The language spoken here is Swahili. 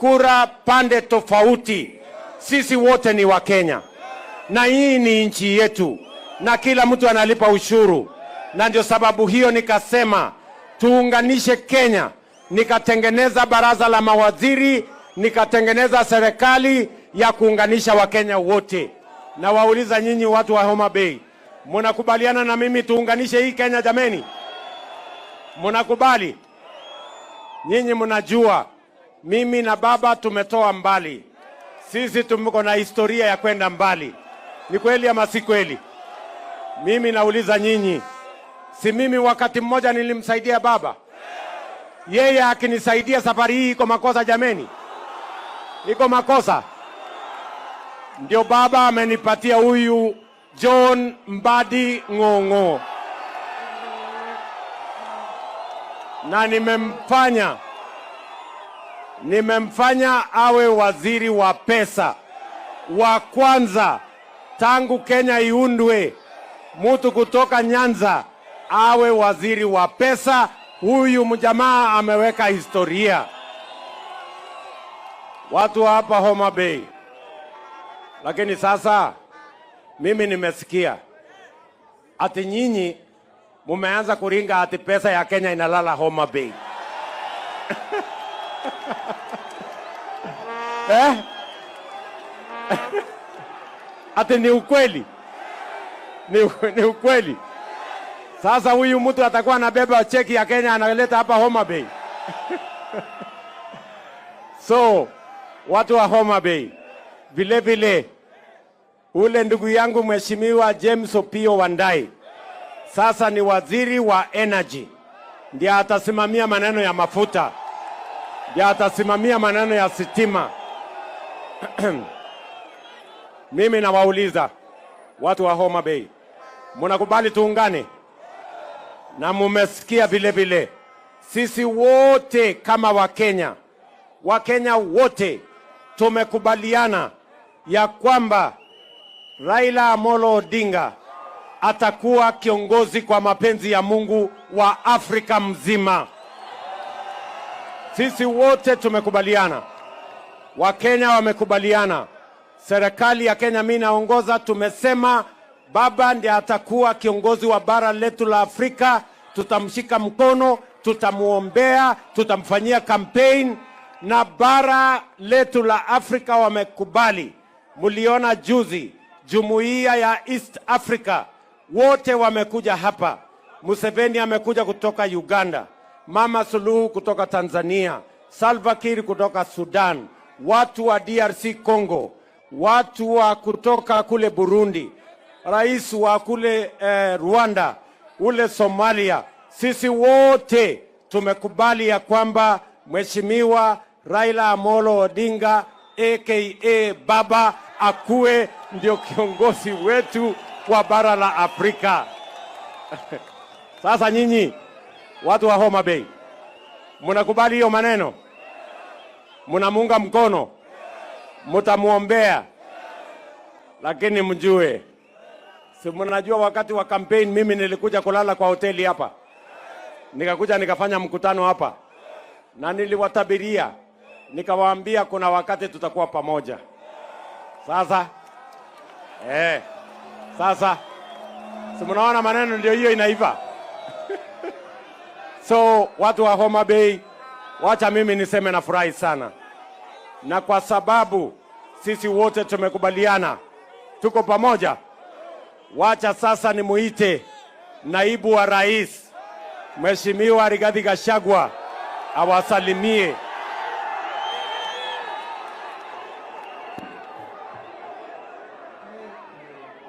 kura pande tofauti, sisi wote ni Wakenya na hii ni nchi yetu, na kila mtu analipa ushuru, na ndio sababu hiyo nikasema tuunganishe Kenya. Nikatengeneza baraza la mawaziri, nikatengeneza serikali ya kuunganisha Wakenya wote. Na wauliza nyinyi watu wa Homa Bay, mnakubaliana na mimi tuunganishe hii Kenya jameni? Mnakubali? Nyinyi mnajua mimi na baba tumetoa mbali, sisi tuko na historia ya kwenda mbali. Ni kweli ama si kweli? Mimi nauliza nyinyi, si mimi wakati mmoja nilimsaidia baba? Yeye akinisaidia safari hii iko makosa jameni? Iko makosa? Ndio baba amenipatia huyu John Mbadi Ng'ong'o, na nimemfanya awe waziri wa pesa wa kwanza tangu Kenya iundwe, mtu kutoka Nyanza awe waziri wa pesa. Huyu mjamaa ameweka historia. Watu hapa Homa Bay. Lakini sasa mimi nimesikia ati nyinyi mumeanza kuringa ati pesa ya Kenya inalala Homa Bay. Eh? Ati ni ukweli? Ni ukweli? Sasa huyu mtu atakuwa anabeba cheki ya Kenya analeta hapa Homa Bay. So, watu wa Homa Bay, vile vile ule ndugu yangu Mheshimiwa James Opiyo Wandayi sasa ni waziri wa energy, ndiye atasimamia maneno ya mafuta, ndiye atasimamia maneno ya sitima. Mimi nawauliza watu wa Homa Bay, mnakubali tuungane? Na mumesikia vile vile sisi wote kama Wakenya, Wakenya wote tumekubaliana ya kwamba Raila Amolo Odinga atakuwa kiongozi kwa mapenzi ya Mungu wa Afrika mzima. Sisi wote tumekubaliana, Wakenya wamekubaliana, serikali ya Kenya mimi naongoza, tumesema baba ndiye atakuwa kiongozi wa bara letu la Afrika. Tutamshika mkono, tutamuombea, tutamfanyia campaign, na bara letu la Afrika wamekubali. Mliona juzi jumuiya ya East Africa wote wamekuja hapa. Museveni amekuja kutoka Uganda, Mama Suluhu kutoka Tanzania, Salva Kiir kutoka Sudan, watu wa DRC Congo, watu wa kutoka kule Burundi, rais wa kule Rwanda, ule Somalia. Sisi wote tumekubali ya kwamba Mheshimiwa Raila Amolo Odinga aka Baba akuwe ndio kiongozi wetu wa bara la Afrika. Sasa nyinyi watu wa Homa Bay, mnakubali hiyo maneno? Mnamuunga mkono? Mtamuombea? Lakini mjue, si mnajua wakati wa campaign mimi nilikuja kulala kwa hoteli hapa, nikakuja nikafanya mkutano hapa, na niliwatabiria nikawaambia kuna wakati tutakuwa pamoja. Sasa sasa si mnaona maneno ndio hiyo inaiva. So watu wa Homa Bay, wacha mimi niseme nafurahi sana, na kwa sababu sisi wote tumekubaliana tuko pamoja, wacha sasa nimuite naibu wa rais Mheshimiwa Rigathi Gachagua awasalimie.